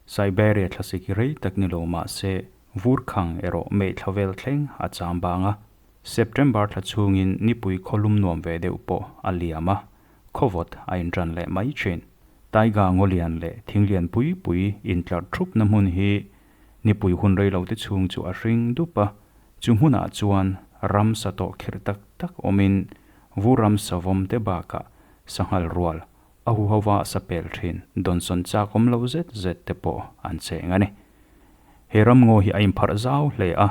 Siberia thlasik hi rei tak ni lo mah se vur khang erawh May thla vel thleng a cham bang a. September thla chhungin nipui khawlum nuam ve deuh pawh a liam a, khawvawt a inṭan leh mai ṭhin. Taiga ngawlian leh thinglian pui pui intlar thupna hmun hi nipui hun rei lote chhung chu a hring dup a, chu hmunah chuan ramsa tawh khirh tak tak awmin vur ramsa vawm te bakah sanghal rual a huhova sa pel thin dawnsawn chak awm lo zet zet te pawh an cheng a ni. He ramngaw hi a inpharh zau hle a,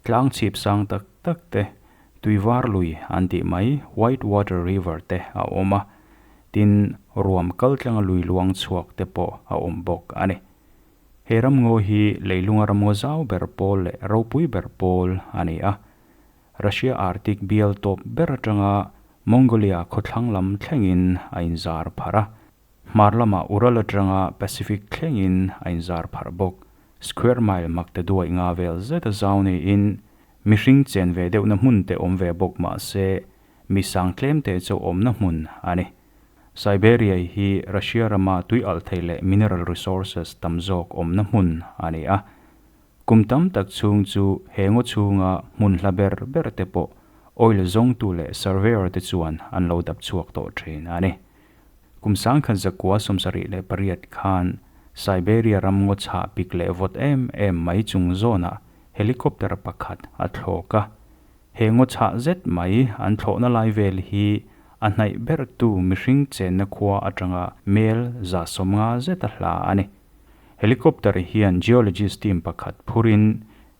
tlang chhip sang tak tak te, tuivar lui an tih mai White Water River te a awm a, tin ruam kal tlanga lui luang chhuak te pawh a awm bawk a ni. He ramngaw hi leilunga ramngaw zau ber pawl leh ropui ber pawl a ni a, Russia Arctic bial tawp ber atanga Mongolia khawthlang lam thlengin a inzar pharh a, hmar lamah Ural atanga Pacific thlengin a inzar pharh bawk. Square mile makte duai nga vel zeta zau niin mihring chen ve deuhna hmun te awm ve bawk mah se mi sang tlem te chu awmna hmun a ni. Siberia hi Russia rama tui alh thei leh mineral resources tam zawk awmna hmun a ni a. Kum tam tak chhung chu he ngaw chhunga hmun hla ber ber te pawh oil zawngtu leh surveyor te chuan an lo dap chhuak tawh thin a ni. Kum 1978 khan Siberia ram ngaw chhah pik leh vawt em em mai chung zawnah helicopter pakhat a thlawk a. He ngaw chhah zet mai an thlawhna lai vel hi a hnaih bertu mihring chenna khua atanga mel 150 zeta hla a ni. Helicopter hian geologist team pakhat phurin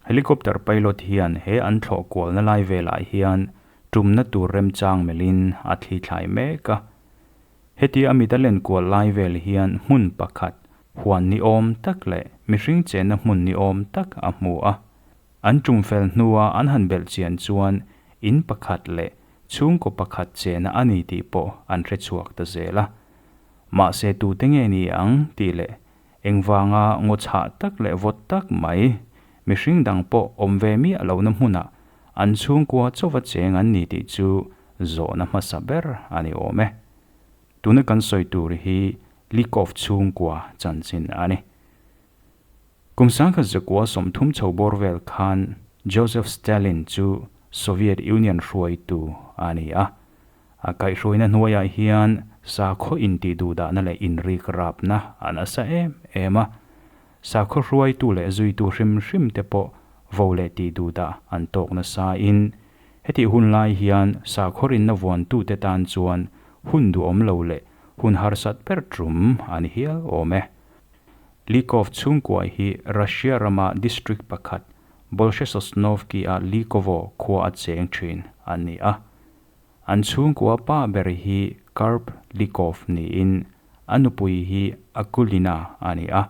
helicopter pilot hian he an thlawh kualna lai velah hian tumna tur remchang melin a thli thlai mek a. Heti a mit a len kual lai vel hian hmun pakhat huan ni awm tak leh mihring chenna hmun ni awm tak a hmu a. An tum fel hnua an han belh chian chuan in pakhat leh chhungkaw pakhat chena a ni tih pawh an hre chhuak ta zel a. Mahse tute nge ni ang tih leh engvanga ngaw chhah tak leh vawt tak mai mihring dang pawh awm ve miah lohna hmunah an chhungkua chauva cheng an ni tih chu zawhna hmasa ber a ni awm e. Tuna kan sawi tur hi Likov chhungkua chanchin a ni. Kum 1930 chho bawr vel khan Joseph Stalin chu Soviet Union hruaitu a ni a. A kaihhruaina hnuaiah hian sakhaw intih duhdahna leh inrik rapna a nasa em em a. Sakhaw hruaitu leh zuitu hrim hrim te pawh vo leh tih duhdah an tawk nasain hetih hun lai hian sakhaw rinna vuantute tan chuan hun duhawm lo leh hun harsat ber tum a ni hial awm e. Likov chhungkua hi Russia rama district pakhat Bolshesosnovki a Likovo khua a cheng thin an ni a. An chhungkua pa ber hi Karp Likov niin a nupui hi Akulina a ni a.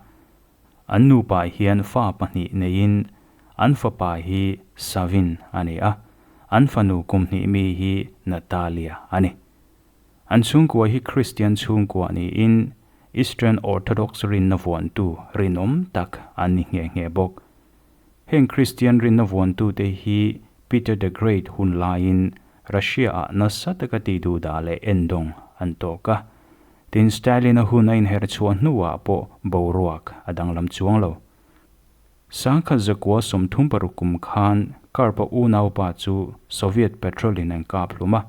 An nupa hian fa pahnih neiin an fapa hi Savin a ni a. An fanu kumhnih mi hi Natalia a ni. An chhungkua hi Christian chhungkua niin Eastern Orthodox rinna vuantu rinawm tak an ni nghe nghe bawk. Heng Christian rinna vuantu te hi Peter the Great hun laiin Russia ah nasa taka ti duhdah leh endawng an tawk a. Tin Stalin a hun a inher chhuah hnuah pawh boruak a danglam chuang lo. 1936 kum khan Karpa unaupa chu Soviet patrol in an kap hlum a.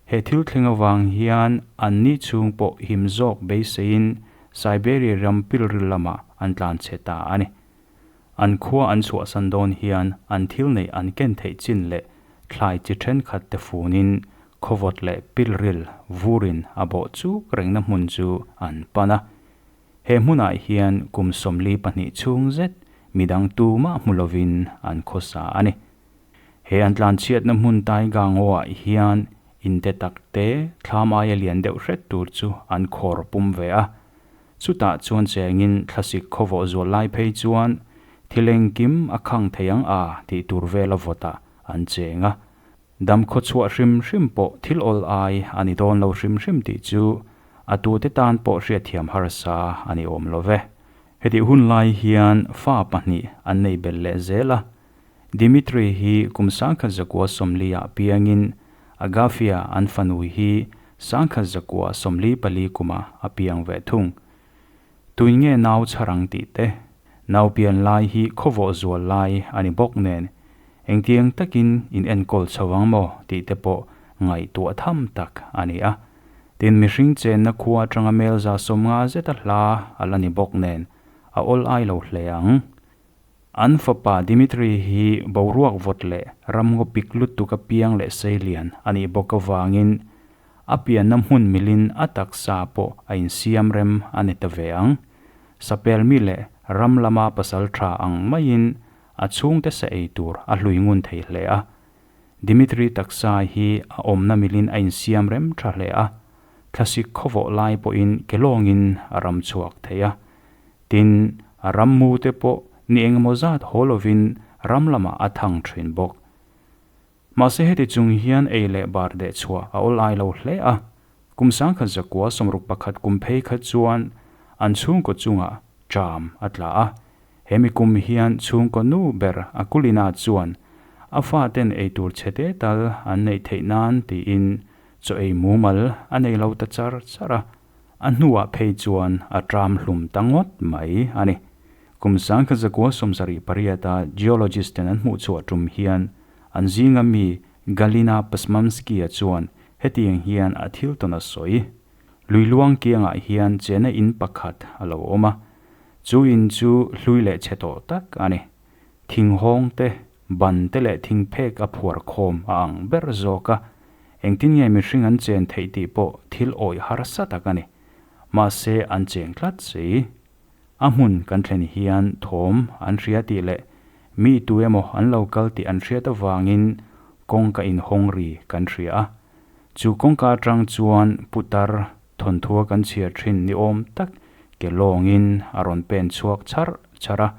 He thil thleng awang hian an ni chung pawh him zawk beiseiin Siberia ram pilril lama an tlan che ta a ni. An khua an chhuah san dawn hian an thil nei an ken theih chin leh thlai chi thenkhat te funin khawvawt leh pilril vurin a bawh chuk rengna hmun chu an pan a. He hmunah hian kum 42 chhung zet midang tu mah hmu lovin an khawsa a ni. He an tlan chhiatna hmun taiga ngaw ah hian inte tak te thlam aia lian deuh hret tur chu an khawr pum ve a. Chutah chuan chengin thlasik khawvawh zual lai phei chuan thileng kim a khang thei ang a tih tur vela vawtah an cheng a. Dam khaw chhuah hrim hrim pawh thil awl ai a ni dawn lo hrim hrim tih chu a tute tan pawh hriatthiam harsa a ni awm lo ve. Heti hun lai hian fa pahnih an nei bel leh zel a. Dimitri hi kum 1940 ah piangin Agafia an fanu hi 1944 kuma a piang ve thung. Tuin nge nau chhar ang tih te, nau pian lai hi khawvawh zual lai a ni bawk nen, engtiang takin in enkawl chho ang maw tih te pawh ngaihtuah tham tak a ni a. Tin, mihring chenna khua atanga mel 150 zeta hla a la ni bawk nen, a awl ai lo hle ang. An fapa Dimitri hi boruak vawt leh ramngaw pik lutuk a piang leh seilian a nih bawk avangin a pianna hmun milin a taksa pawh a insiam rem a ni ta ve ang. Sapel mi leh ram lama pasal tha ang maiin a chhungte sa ei tur a hlui ngun thei hle a. Dimitri taksa hi a awmna milin a insiam rem tha hle a, thlasik khawvawh lai pawhin ke lawngin a ram chhuak thei a. Tin, a rammu te pawh ni engemaw zat haw lovin ram lamah a thang thin bawk. Mahse heti chung hian ei leh bar deh chhuah a awl ai lo hle a, kum 1961 kum phei kha chuan an chhungkaw chungah ṭam a tla a. Hemi kum hian chhungkaw nu ber Akulina chuan a faten ei tur chhe te tal an neih theih nan tiin chaw ei mumal a nei lo ta char char a, a hnuah phei chuan a ṭam hlum ta ngawt mai a ni. Kum 1978 a geologist ten an hmuh chhuah tum hian an zinga mi Galina Pasmansky-a chuan hetiang hian a thil tawn a sawi. Lui luang kiangah hian chena in pakhat a lo awm a, chu in chu hlui leh chhe tawh tak a ni. Thing hawng te, ban te leh thing phek a phuar khawm a ang ber zawk a, engtin nge mihring an chen theih tih pawh thil awih harsa tak a ni. Mahse an cheng tlat si. A hmun kan thlen hian thawm an hria tih leh mi tu emaw an lo kal tih an hriat avangin kawngka inhawng ri kan hria a. Chu kawngka atang chuan putar thawnthua kan chhiar thin ni awm tak ke lawngin a rawn pen chhuak char char a.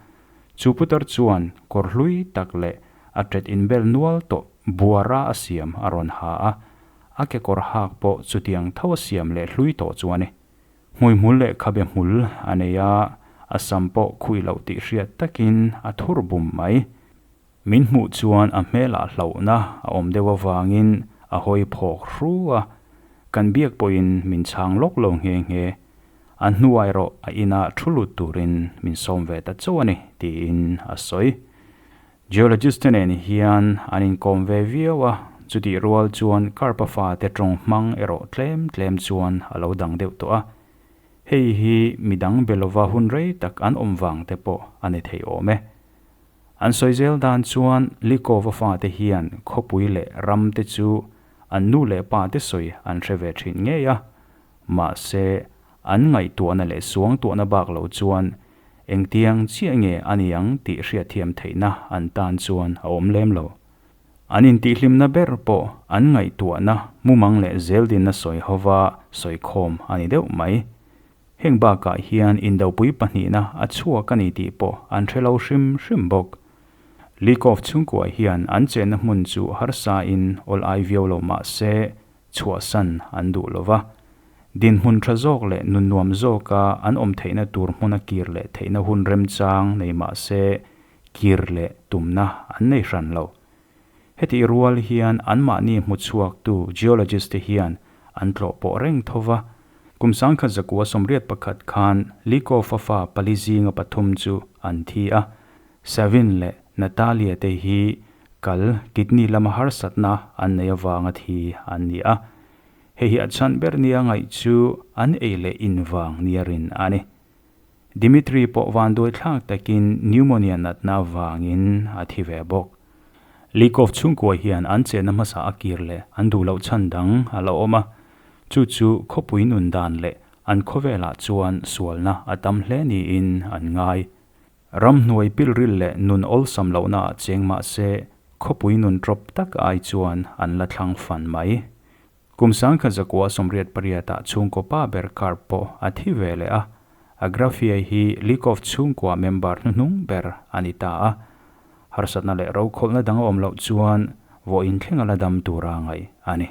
Chu putar chuan kawr hlui tak leh a tet inbel nual tawh buara a siam a rawn ha a, a kekawr hak pawh chutiang tho a siam leh hlui tawh chu a ni. Hmuihmul leh khabe hmul a nei a, a sam pawh khuih loh tih hriat takin a thur bum mai. Min hmuh chuan a hmelah hlauhna a awm deuh avangin a hawi phawk hru a, kan biak pawhin min chhang lawk lo nghe nghe. A hnuai erawh a inah thu lut turin min sawm ve ta chauh a ni, tiin a sawi. Geologist te nen hian an inkawm ve viau a, chutih rual chuan Karpa fate tawng hmang erawh tlem tlem chuan a lo dang deuh tawh a. Hei hi midang be lova hun rei tak an awm vang te pawh a ni thei awm e. An sawi zel dan chuan Likova fate hian khawpui leh ram te chu an nu leh pa te sawi an hre ve thin ngei a, mahse an ngaihtuahna leh suangtuahna bak lo chuan Engtiang chiah nge a ni ang tih hriatthiam theihna an tan chuan a awm lem lo. An intihhlimna ber pawh an ngaihtuahna mumang leh zeldinna sawi hova sawikhawm a ni deuh mai. Heng bakah hian indopui pahnihna a chhuak a ni tih pawh an hre lo hrim hrim bawk. Likov chhungkua hian an chenna hmun chu harsain awl ai viau lo mah se chhuahsan an duh lo va. Dinhmun tha zawk leh nun nuam zawka an awm theihna tur hmuna kir leh theihna hun remchang nei mah se kir leh tumna an nei hran lo. Hetih rual hian anmahni hmuchhuaktu geologist te hian an tlawh pawh reng tho va. Kum 1981 khan Likov-a fa pali zinga pathum chu an thi a, Savin leh Natalia te hi kal kidney lama harsatna an nei avanga thi an ni a. Hei hi a chhan ber nia ngaih chu an ei leh in vang nia rin a ni. Dimitri pawh vanduai thlak takin pneumonia natna avangin a thi ve bawk. Likov chhungkua hian an chenna hmasa a kir leh an duh loh chhan dang a la awm a, chu chu khawpui nun dan leh an khawvelah chuan sualna a tam hle niin an ngai. Ramhnuai pilril leh nun awlsam lohnaah cheng mah se, khawpui nun tawp tak ai chuan an la thlang fan mai. Kum 1988ah chhungkaw pa ber Karp pawh a thi ve leh a, Agrafia hi Likov chhungkua member hnuhnung ber a ni ta a. Harsatna leh rokhawlhna dang a awm loh chuan vawiin thleng a la dam tura ngaih a ni.